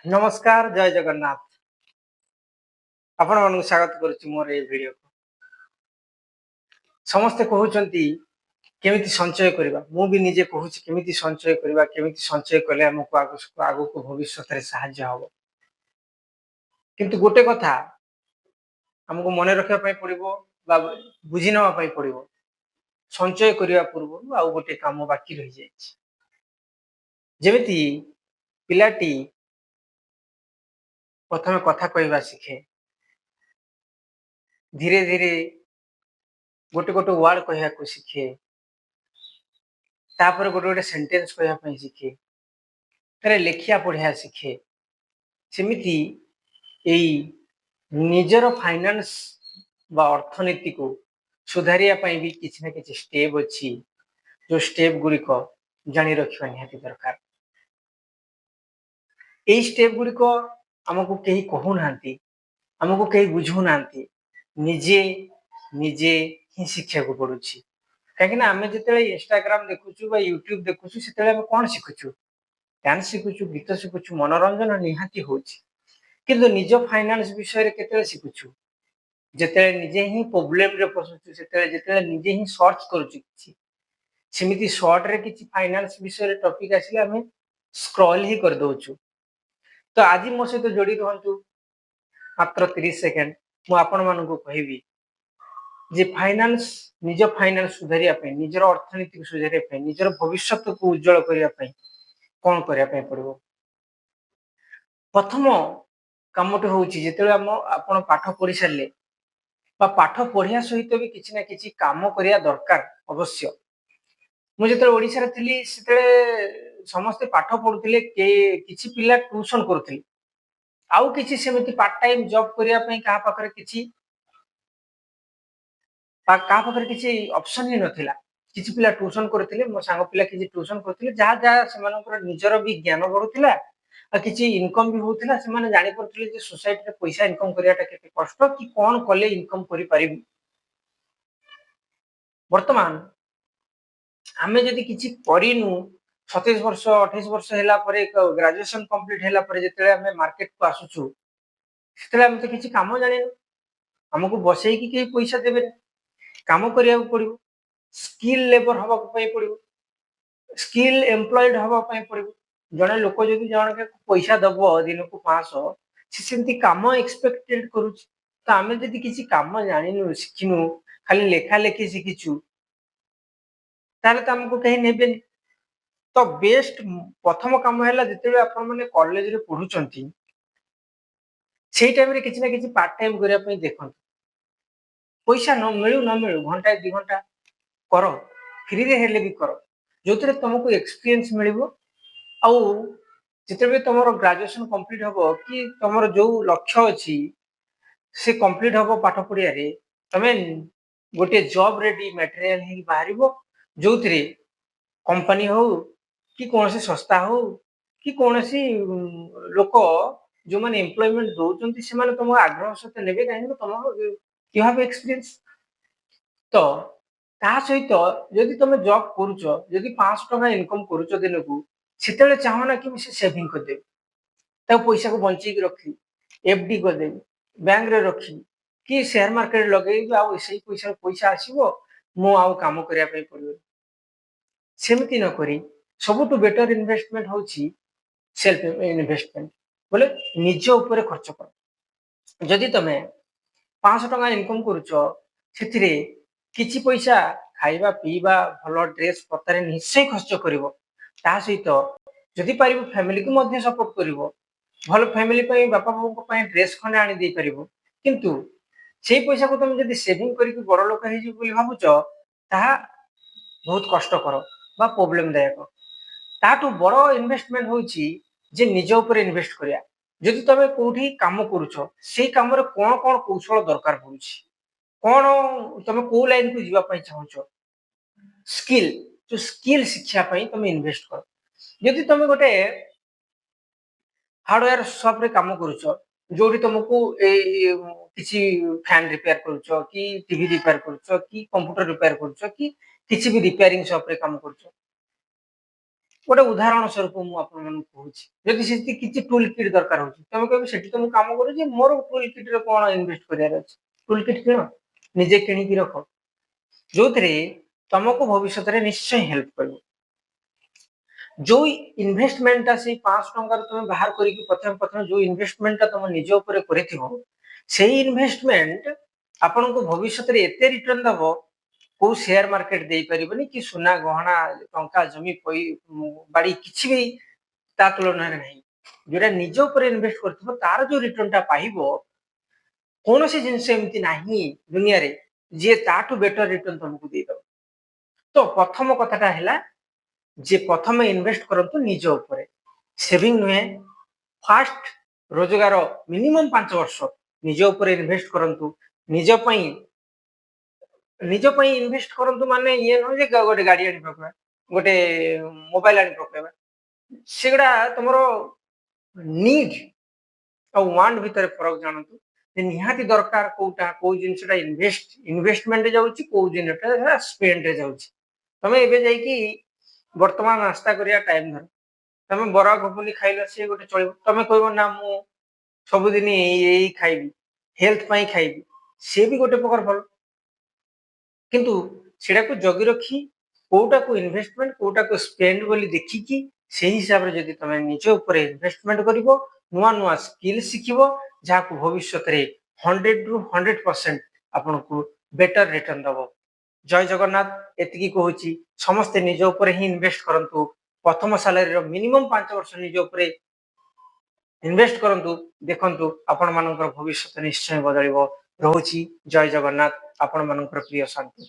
ନମସ୍କାର, ଜୟ ଜଗନ୍ନାଥ। ଆପଣମାନଙ୍କୁ ସ୍ୱାଗତ କରୁଛି ମୋର ଏଇ ଭିଡ଼ିଓକୁ। ସମସ୍ତେ କହୁଛନ୍ତି କେମିତି ସଞ୍ଚୟ କରିବା। ମୁଁ ବି ନିଜେ କହୁଛି କେମିତି ସଞ୍ଚୟ କରିବା, କେମିତି ସଞ୍ଚୟ କଲେ ଆମକୁ ଆଗକୁ ଆଗକୁ ଭବିଷ୍ୟତରେ ସାହାଯ୍ୟ ହବ। କିନ୍ତୁ ଗୋଟେ କଥା ଆମକୁ ମନେ ରଖିବା ପାଇଁ ପଡିବ ବା ବୁଝି ନେବା ପାଇଁ ପଡିବ, ସଞ୍ଚୟ କରିବା ପୂର୍ବରୁ ଆଉ ଗୋଟେ କାମ ବାକି ରହିଯାଇଛି। ଯେମିତି ପିଲାଟି ପ୍ରଥମେ କଥା କହିବା ଶିଖେ, ଧୀରେ ଧୀରେ ଗୋଟେ ଗୋଟେ ୱାର୍ଡ କହିବାକୁ ଶିଖେ, ତାପରେ ଗୋଟେ ଗୋଟେ ସେଣ୍ଟେନ୍ସ କହିବା ପାଇଁ ଶିଖେ, ତାରେ ଲେଖିବା ପଢିବା ଶିଖେ, ସେମିତି ଏଇ ନିଜର ଫାଇନାନ୍ସ ବା ଅର୍ଥନୀତିକୁ ସୁଧାରିବା ପାଇଁ ବି କିଛି ନା କିଛି ଷ୍ଟେପ୍ ଅଛି, ଯୋଉ ଷ୍ଟେପ୍ ଗୁଡ଼ିକ ଜାଣି ରଖିବା ନିହାତି ଦରକାର। ଏଇ ଷ୍ଟେପ୍ ଗୁଡ଼ିକ ଆମକୁ କେହି କହୁନାହାନ୍ତି, ଆମକୁ କେହି ବୁଝଉନାହାନ୍ତି। ନିଜେ ନିଜେ ହିଁ ଶିଖିବାକୁ ପଡୁଛି। କାହିଁକି ନା ଆମେ ଯେତେବେଳେ ଇନଷ୍ଟାଗ୍ରାମ ଦେଖୁଛୁ ବା ୟୁଟ୍ୟୁବ ଦେଖୁଛୁ, ସେତେବେଳେ ଆମେ କଣ ଶିଖୁଛୁ? ଡ୍ୟାନ୍ସ ଶିଖୁଛୁ, ଗୀତ ଶିଖୁଛୁ, ମନୋରଞ୍ଜନ ନିହାତି ହଉଛି। କିନ୍ତୁ ନିଜ ଫାଇନାନ୍ସ ବିଷୟରେ କେତେବେଳେ ଶିଖୁଛୁ? ଯେତେବେଳେ ନିଜେ ହିଁ ପ୍ରୋବ୍ଲେମରେ ପଶୁଛୁ, ସେତେବେଳେ, ଯେତେବେଳେ ନିଜେ ହିଁ ସର୍ଚ୍ଚ କରୁଛୁ କିଛି। ସେମିତି ସର୍ଟରେ କିଛି ଫାଇନାନ୍ସ ବିଷୟରେ ଟପିକ ଆସିଲେ ଆମେ ସ୍କ୍ରଲ ହିଁ କରିଦଉଛୁ। ତ ଆଜି ମୋ ସହିତ ଯୋଡି ରୁହନ୍ତୁ ମାତ୍ର 30 ସେକେଣ୍ଡ। ମୁଁ ଆପଣମାନଙ୍କୁ କହିବି ଯେ ଫାଇନାନ୍ସ, ନିଜ ଫାଇନାନ୍ସ ସୁଧାରିବା ପାଇଁ, ନିଜର ଅର୍ଥନୀତିକୁ ସୁଧାରିବା ପାଇଁ, ନିଜର ଭବିଷ୍ୟତକୁ ଉଜ୍ଜଳ କରିବା ପାଇଁ କଣ କରିବା ପାଇଁ ପଡିବ। ପ୍ରଥମ କାମଟି ହଉଛି, ଯେତେବେଳେ ଆପଣ ପାଠ ପଢି ସାରିଲେ ବା ପାଠ ପଢିବା ସହିତ ବି କିଛି ନା କିଛି କାମ କରିବା ଦରକାର ଅବଶ୍ୟ। ମୁଁ ଯେତେବେଳେ ଓଡିଶାରେ ଥିଲି, ସେତେବେଳେ ସମସ୍ତେ ପାଠ ପଢୁଥିଲେ, କିଛି ପିଲା ଟ୍ୟୁସନ କରୁଥିଲେ, ଆଉ କିଛି ସେମିତି ପାର୍ଟ ଟାଇମ ଜବ୍ କରିବା ପାଇଁ କାହା ପାଖରେ କିଛି ଅପସନ ହିଁ ନଥିଲା। କିଛି ପିଲା ଟ୍ୟୁସନ କରୁଥିଲେ, ମୋ ସାଙ୍ଗ ପିଲା କିଛି ଟ୍ୟୁସନ କରୁଥିଲେ, ଯାହା ଯାହା ସେମାନଙ୍କର ନିଜର ବି ଜ୍ଞାନ ବଢୁଥିଲା ଆଉ କିଛି ଇନକମ ବି ହଉଥିଲା। ସେମାନେ ଜାଣିପାରୁଥିଲେ ଯେ ସୋସାଇଟିରେ ପଇସା ଇନକମ କରିବାଟା କେତେ କଷ୍ଟ କି କଣ କଲେ ଇନକମ କରିପାରିବୁ। ବର୍ତ୍ତମାନ ଆମେ ଯଦି କିଛି କରିନୁ, 27 ବର୍ଷ, 28 ବର୍ଷ ହେଲା ପରେ, ଗ୍ରାଜୁଏସନ କମ୍ପ୍ଲିଟ ହେଲା ପରେ ଯେତେବେଳେ ଆମେ ମାର୍କେଟକୁ ଆସୁଛୁ, ସେତେବେଳେ ଆମେ ତ କିଛି କାମ ଜାଣିନୁ। ଆମକୁ ବସେଇକି କେହି ପଇସା ଦେବେନି। କାମ କରିବାକୁ ପଡିବ, ସ୍କିଲ୍ ଲେବର ହବାକୁ ପାଇଁ ପଡିବ, ସ୍କିଲ୍ ଏମ୍ପ୍ଲଏଡ ହବା ପାଇଁ ପଡିବ। ଜଣେ ଲୋକ ଯଦି ଜଣকে ପଇସା ଦବ ଦିନକୁ 500, ସେ ସେମିତି କାମ ଏକ୍ସପେକ୍ଟେଡ କରୁଛି। ତ ଆମେ ଯଦି କିଛି କାମ ଜାଣିନୁ, ଶିଖିନୁ, ଖାଲି ଲେଖା ଲେଖି ଶିଖିଛୁ, ତାହେଲେ ତ ଆମକୁ କେହି ନେବେନି। ତ ବେଷ୍ଟ ପ୍ରଥମ କାମ ହେଲା, ଯେତେବେଳେ ଆପଣ ମାନେ କଲେଜରେ ପଢୁଛନ୍ତି, ସେଇ ଟାଇମରେ କିଛି ନା କିଛି ପାର୍ଟ ଟାଇମ କରିବା ପାଇଁ ଦେଖନ୍ତୁ। ପଇସା ନ ମିଳୁ ନ ମିଳୁ, ଘଣ୍ଟାଏ 2 ଘଣ୍ଟା କର, ଫ୍ରିରେ ହେଲେ ବି କର, ଯୋଉଥିରେ ତମକୁ ଏକ୍ସପିରିଏନ୍ସ ମିଳିବ। ଆଉ ଯେତେବେଳେ ତମର ଗ୍ରାଜୁଏସନ କମ୍ପ୍ଲିଟ ହବ କି ତମର ଯୋଉ ଲକ୍ଷ୍ୟ ଅଛି ସେ କମ୍ପ୍ଲିଟ ହବ ପାଠ ପଢିବାରେ, ତମେ ଗୋଟେ ଜବ ରେଡି ମ୍ୟାଟେରିଆଲ ହେଇକି ବାହାରିବ, ଯୋଉଥିରେ କମ୍ପାନୀ ହଉ କି କୌଣସି ସଂସ୍ଥା ହଉ କି କୌଣସି ଲୋକ ଯୋଉମାନେ ଏମ୍ପ୍ଲୟମେଣ୍ଟ ଦଉଛନ୍ତି, ସେମାନେ ତମ ଆଗ୍ରହ ସହିତ ନେବେ, କାହିଁକି ନା ତମ you have experience. ତ ତା ସହିତ ଯଦି ତମେ ଜବ୍ କରୁଛ, ଯଦି 500 ଟଙ୍କା ଇନକମ କରୁଛ ଦିନକୁ, ସେତେବେଳେ ଚାହଁ ନା କି ମୁଁ ସେ ସେଭିଂ କରିଦେବି, ତାକୁ ପଇସାକୁ ବଞ୍ଚେଇକି ରଖିବି, ଏଫଡି କରିଦେବି, ବ୍ୟାଙ୍କରେ ରଖିବି କି ସେୟାର ମାର୍କେଟରେ ଲଗେଇବି, ଆଉ ସେଇ ପଇସାରୁ ପଇସା ଆସିବ, ମୁଁ ଆଉ କାମ କରିବା ପାଇଁ ପଡିବନି। ସେମିତି ନ କରି ସବୁଠୁ ବେଟର ଇନଭେଷ୍ଟମେଣ୍ଟ ହଉଛି ସେଲ୍ଫ ଇନଭେଷ୍ଟମେଣ୍ଟ, ବୋଲେ ନିଜ ଉପରେ ଖର୍ଚ୍ଚ କର। ଯଦି ତମେ 500 ଟଙ୍କା ଇନକମ କରୁଛ, ସେଥିରେ କିଛି ପଇସା ଖାଇବା ପିଇବା, ଭଲ ଡ୍ରେସ ପତ୍ରରେ ନିଶ୍ଚୟ ଖର୍ଚ୍ଚ କରିବ। ତା ସହିତ ଯଦି ପାରିବ ଫ୍ୟାମିଲିକୁ ମଧ୍ୟ ସପୋର୍ଟ କରିବ, ଭଲ ଫ୍ୟାମିଲି ପାଇଁ, ବାପା ବୋଉଙ୍କ ପାଇଁ ଡ୍ରେସ ଖଣ୍ଡେ ଆଣି ଦେଇପାରିବ। କିନ୍ତୁ ସେଇ ପଇସାକୁ ତମେ ଯଦି ସେଭିଂ କରିକି ବଡ ଲୋକ ହେଇଯିବ ବୋଲି ଭାବୁଛ, ତାହା ବହୁତ କଷ୍ଟକର ବା ପ୍ରୋବ୍ଲେମ ଦାୟକ। ତାଠୁ ବଡ ଇନଭେଷ୍ଟମେଣ୍ଟ ହଉଛି ଯେ ନିଜ ଉପରେ ଇନଭେଷ୍ଟ କରିବା। ଯଦି ତମେ କୋଉଠି କାମ କରୁଛ, ସେଇ କାମରେ କଣ କଣ କୌଶଳ ଦରକାର ପଡୁଛି, କଣ ତମେ କୋଉ ଲାଇନକୁ ଯିବା ପାଇଁ ଚାହୁଁଛ, ସ୍କିଲ୍, ଯୋଉ ସ୍କିଲ୍ ଶିଖିବା ପାଇଁ ତମେ ଇନଭେଷ୍ଟ କର। ଯଦି ତମେ ଗୋଟେ ହାର୍ଡୱେୟାର ସପରେ କାମ କରୁଛ, ଯୋଉଠି ତମକୁ ଏଇ କିଛି ଫ୍ୟାନ ରିପେୟାର କରୁଛ କି ଟିଭି ରିପେୟାର କରୁଛ କି କମ୍ପ୍ୟୁଟର ରିପେୟାର କରୁଛ କି କିଛି ବି ରିପେୟାରିଂ ସପରେ କାମ କରୁଛ, ଗୋଟେ ଉଦାହରଣ ସ୍ୱରୂପ ମୁଁ ଆପଣମାନଙ୍କୁ କହୁଛି, ଯଦି ସେଠି କିଛି ଟୁଲ କିଟ୍ ଦରକାର ହଉଛି, ତମେ କହିବ ସେଠି ତ ମୁଁ କାମ କରୁଛି, ମୋର ଟୁଲ କିଟ୍ ରେ କଣ ଇନଭେଷ୍ଟ କରିବାର ଅଛି? ଟୁଲ କିଟ୍ କିଣ, ନିଜେ କିଣିକି ରଖ, ଯୋଉଥିରେ ତମକୁ ଭବିଷ୍ୟତରେ ନିଶ୍ଚୟ ହେଲ୍ପ କରିବ। ଯୋଉ ଇନଭେଷ୍ଟମେଣ୍ଟଟା ସେଇ 500 ଟଙ୍କାରୁ ତମେ ବାହାର କରିକି ପ୍ରଥମେ ପ୍ରଥମେ ଯୋଉ ଇନଭେଷ୍ଟମେଣ୍ଟଟା ତମ ନିଜ ଉପରେ କରିଥିବ, ସେଇ ଇନଭେଷ୍ଟମେଣ୍ଟ ଆପଣଙ୍କୁ ଭବିଷ୍ୟତରେ ଏତେ ରିଟର୍ନ ଦବ, କୋଉ ସେୟାର ମାର୍କେଟ ଦେଇପାରିବନି କି ସୁନା ଗହଣା, ଟଙ୍କା, ଜମି, ବାଡି କିଛି ବି ତା ତୁଳନାରେ ନାହିଁ। ଯୋଉଟା ନିଜ ଉପରେ ଇନଭେଷ୍ଟ କରିଥିବ, ତାର ଯୋଉ ରିଟର୍ନଟା ପାଇବ, କୌଣସି ଜିନିଷ ଏମିତି ନାହିଁ ଦୁନିଆରେ ଯିଏ ତାଠୁ ବେଟର ରିଟର୍ନ ତମକୁ ଦେଇଦବ। ତ ପ୍ରଥମ କଥାଟା ହେଲା ଯେ ପ୍ରଥମେ ଇନଭେଷ୍ଟ କରନ୍ତୁ ନିଜ ଉପରେ, ସେଭିଂ ନୁହେଁ। ଫାଷ୍ଟ ରୋଜଗାର ମିନିମମ୍ 5 ବର୍ଷ ନିଜ ଉପରେ ଇନଭେଷ୍ଟ କରନ୍ତୁ। ନିଜ ପାଇଁ ଇନଭେଷ୍ଟ କରନ୍ତୁ, ମାନେ ଇଏ ନୁହେଁ ଯେ ଗୋଟେ ଗାଡି ଆଣି ପକେଇବା, ଗୋଟେ ମୋବାଇଲ ଆଣି ପକେଇବା। ସେଗୁଡା ତମର ନିଡ୍ ଆଉ ୱାଣ୍ଟ ଭିତରେ ଫରକ ଜାଣନ୍ତୁ ଯେ ନିହାତି ଦରକାର କୋଉଟା, କୋଉ ଜିନିଷଟା ଇନଭେଷ୍ଟମେଣ୍ଟ ଯାଉଛି, କୋଉ ଜିନିଷଟା ସ୍ପେଣ୍ଡରେ ଯାଉଛି। ତମେ ଏବେ ଯାଇକି ବର୍ତ୍ତମାନ ନାସ୍ତା କରିବା ଟାଇମ ଧର, ତମେ ବରା ଘୁଗୁନି ଖାଇଲ, ସିଏ ଗୋଟେ ଚଳିବ। ତମେ କହିବ ନା, ମୁଁ ସବୁଦିନ ଏଇ ଏଇ ଖାଇବି, ହେଲ୍ଥ ପାଇଁ ଖାଇବି, ସିଏ ବି ଗୋଟେ ପ୍ରକାର ଭଲ। କିନ୍ତୁ ସେଟାକୁ ଜଗି ରଖି କୋଉଟାକୁ ଇନଭେଷ୍ଟମେଣ୍ଟ, କୋଉଟାକୁ ସ୍ପେଣ୍ଡ ବୋଲି ଦେଖିକି ସେଇ ହିସାବରେ ଯଦି ତମେ ନିଜ ଉପରେ ଇନଭେଷ୍ଟମେଣ୍ଟ କରିବ, ନୂଆ ନୂଆ ସ୍କିଲ୍ ଶିଖିବ, ଯାହାକୁ ଭବିଷ୍ୟତରେ 100ରୁ 100% ଆପଣଙ୍କୁ ବେଟର ରିଟର୍ନ ଦବ। ଜୟ ଜଗନ୍ନାଥ। ଏତିକି କହୁଛି, ସମସ୍ତେ ନିଜ ଉପରେ ହିଁ ଇନଭେଷ୍ଟ କରନ୍ତୁ। ପ୍ରଥମ ସାଲାରୀର ମିନିମମ୍ 5 ବର୍ଷ ନିଜ ଉପରେ ଇନଭେଷ୍ଟ କରନ୍ତୁ, ଦେଖନ୍ତୁ ଆପଣମାନଙ୍କର ଭବିଷ୍ୟତ ନିଶ୍ଚୟ ବଦଳିବ। ରହୁଛି, ଜୟ ଜଗନ୍ନାଥ। ଆପଣମାନଙ୍କର ପ୍ରିୟ ଶାନ୍ତି।